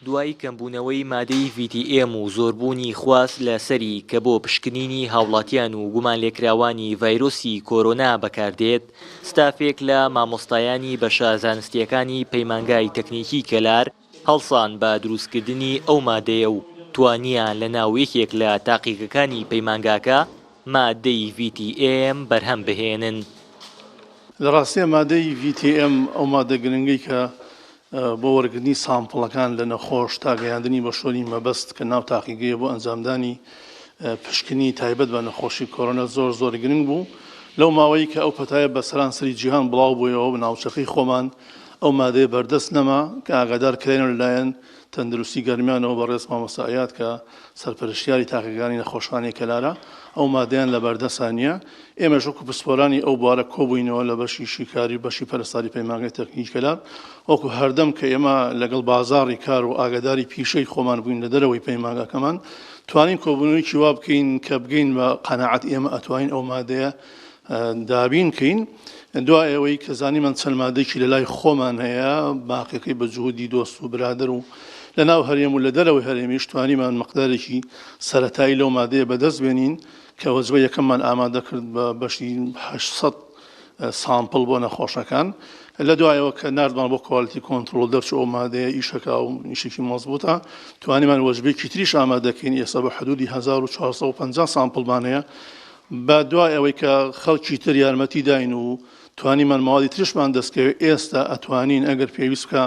دوای کەمبوونەوەی مادەی ڤی تی ئێم و زۆربوونی خواست لەسەری کە بۆ پشکنینی هاوڵاتیان و گومانلێکراوانی ڤایرۆسی کۆرۆنا بەکاردێت، ستافێک لە مامۆستایانی بەشە زانستییەکانی پەیمانگای تەکنیکی کەلار هەڵسان بە دروستکردنی ئەو مادەیە و توانیان لەناو یەکێک لە تاقیگەکانی پەیمانگاکە مادەی ڤی تی ئێم بەرهەم بهێنن. لە ڕاستیا مادەی ڤی تی ئێم ئەو مادە گرنگەی کە بۆ وەرگرتنی سامپڵەکان لە نەخۆش تا گەیاندنی بە شوێنی مەبەست کە ناو تاقیگەیە بۆ ئەنجامدانی پشکنینی تایبەت بە نەخۆشی کۆرۆنا زۆر زۆر گرنگ بوو لەو ماوەی کە ئەو پەتایە بە سەرانسەری جیهان بڵاو بوویەوە بە ناوچەکەی خۆمان ئەو مادەیە بەردەست نەما کە ئاگادار کراینەوە لەلایەن تەندروستی گەرمیانەوە بەڕێز مامۆستا ئەیاد کە سەرپەرشتیاری تاقیگەکانی نەخۆشخانەی کەلارە ئەو مادەیان لەبەردەسا نییە ئێمەش وەکو پسپۆرانی ئەو بوارە کۆبووینەوە لە بەشی شیکاری و بەشی پەرستاری پەیمانگای تەکنیکی کەلار، وەکو هەردەم کە ئێمە لەگەڵ بازاڕی کار و ئاگاداری پیشەی خۆمان بووین لە دەرەوەی پەیمانگاکەمان، توانین کۆبوونەوەیەکی وا بکەین کە بگەین بە قەناعەت ئێمە ئەتوانین ئەو مادەیە دابین کەین. دوای ئەوەی کە زانیمان چەند مادەیەکی لە لای خۆمان هەیە، باقیەکەی بە جهودی دۆست و برادەر و لە ناو هەرێم و لە دەرەوەی هەرێمیش توانیمان مقدارێکی سەرەتایی لەو مادەیە بەدەست بێنین. کە وەجبەی یەکەممان ئامادە کرد بە بەشی 800 sample بۆ نەخۆشەکان لە دوایەوە کە ناردمان بۆ quality control دەرچوو ئەو مادەیە ئیشەکە و ئیشێکی مەزبووتە توانیمان وەجبەیەکی تریش ئامادەکەین ئێستا بە حدودی 1450 sample مان هەیە بە دوای ئەوەی کە خەڵکی تر یارمەتی داین و توانیمان مەوادی ترشمان دەستکەوێت ئێستا ئەتوانین ئەگەر پێویست بکە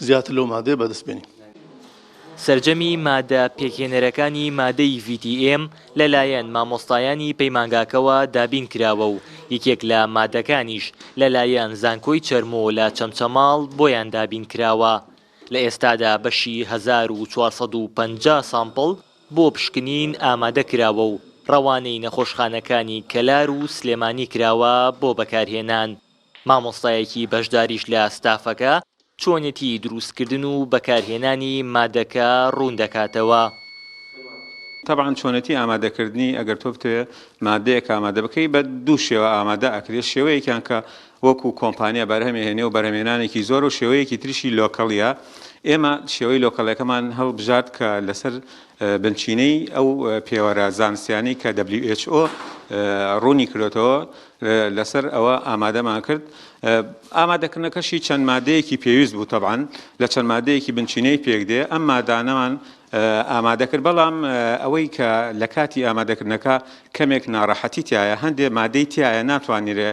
زیاتر لەو مادەیە بەدەست بێنین. سەرجەمی مادە پێکهێنەرەکانی مادەی ڤی تی ئێم لەلایەن مامۆستایانی پەیمانگاکەوە دابین کراوە و یەکێک لە مادەکانیش لەلایەن زانکۆی چەرمۆ لە چەمچەماڵ بۆیان دابین کراوە. لە ئێستادا بەشی 1450 sample بۆ پشکنین ئامادە کراوە و ڕەوانەی نەخۆشخانەکانی کەلار و سلێمانی کراوە بۆ بەکارهێنان. مامۆستایەکی بەشداریش لە ستافەکە چۆنێتی دروستکردن و بەکارهێنانی مادەکە ڕوون دەکاتەوە. تەبعەن چۆنێتی ئامادەکردنی ئەگەر تۆ بتەوێ مادەیەک ئامادە بکەی بە دوو شێوە ئامادە ئەکرێت شێوەیەکیان کە وەکو کۆمپانیا بەرهەمێهێنێ و بەرهەمێنانێکی زۆر و شێوەیەکی تریشی local یە ئێمە شێوەی local ەکەمان هەڵبژارد کە لەسەر بنچینەی ئەو پێوەرە زانستیانەی کە WHO ڕوونی کردۆتەوە لەسەر ئەوە ئامادەمان کرد ئامادەکردنەکەشی چەند مادەیەکی پێویست بوو تەبعەن لە چەند مادەیەکی بنچینەی پێک دێ ئەم مادانەمان ئامادە کرد بەڵام ئەوەی کە لە کاتی ئامادەکردنەکە کەمێک ناڕەحەتی تایە هەندێ مادەی تایە ناتوانرێ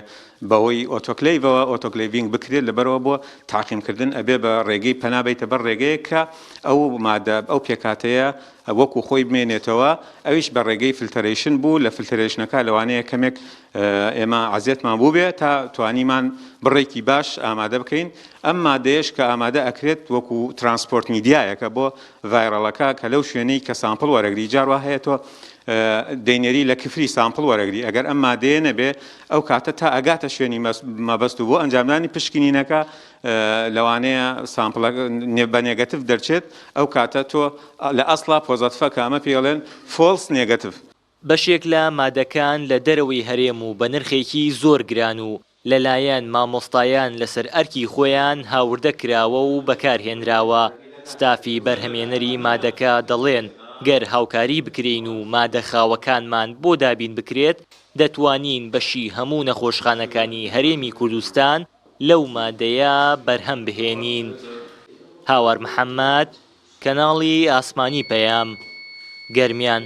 بەهۆی autoclave ەوە autoclaving بکرێت لەبەرەوە بۆ تاقیمکردن ئەبێ بە ڕێگەی پەنا بیتە بەر ڕێگەیەک کە ئەو مادە ئەو پێکاتەیە وەکو خۆی بمێنێتەوە ئەویش بە ڕێگەی filtration بوو لە filtration ەکە لەوانەیە کەمێک ئێمە عەزێتمان بووبێ تا توانیمان بڕێکی باش ئامادە بکەین ئەم مادەیەش کە ئامادە ئەکرێت وەکو transport media یەکە بۆ viral ەکە کە لەو شوێنەی کە sample وەرەگری جار وا هەیە تۆ دەینێری لە کفری sample وەرەگری ئەگەر ئەم مادەیە نەبێ ئەو کاتە تا ئەگاتە شوێنی مەبەست و بۆ ئەنجامدانی پشکنینەکە لەوانەیە sample ەکە بە negative دەرچێت ئەو کاتە تۆ لە ئەسڵا positive ە کە ئەمە پێڵێن false negative. بەشێک لە مادەکان لە دەرەوەی هەرێم و بە نرخێکی زۆر گران و لەلایەن مامۆستایان لەسەر ئەرکی خۆیان هاوردە کراوە و بەکارهێنراوە، ستافی بەرهەمێنەری مادەکە دەڵێن گەر هاوکاری بکرێین و مادە خاوەکانمان بۆ دابین بکرێت دەتوانین بەشی هەموو نەخۆشخانەکانی هەرێمی کوردستان لەو مادەیە بەرهەم بهێنین. هاوار محەمەد، کەناڵی ئاسمانی پەیام، گەرمیان.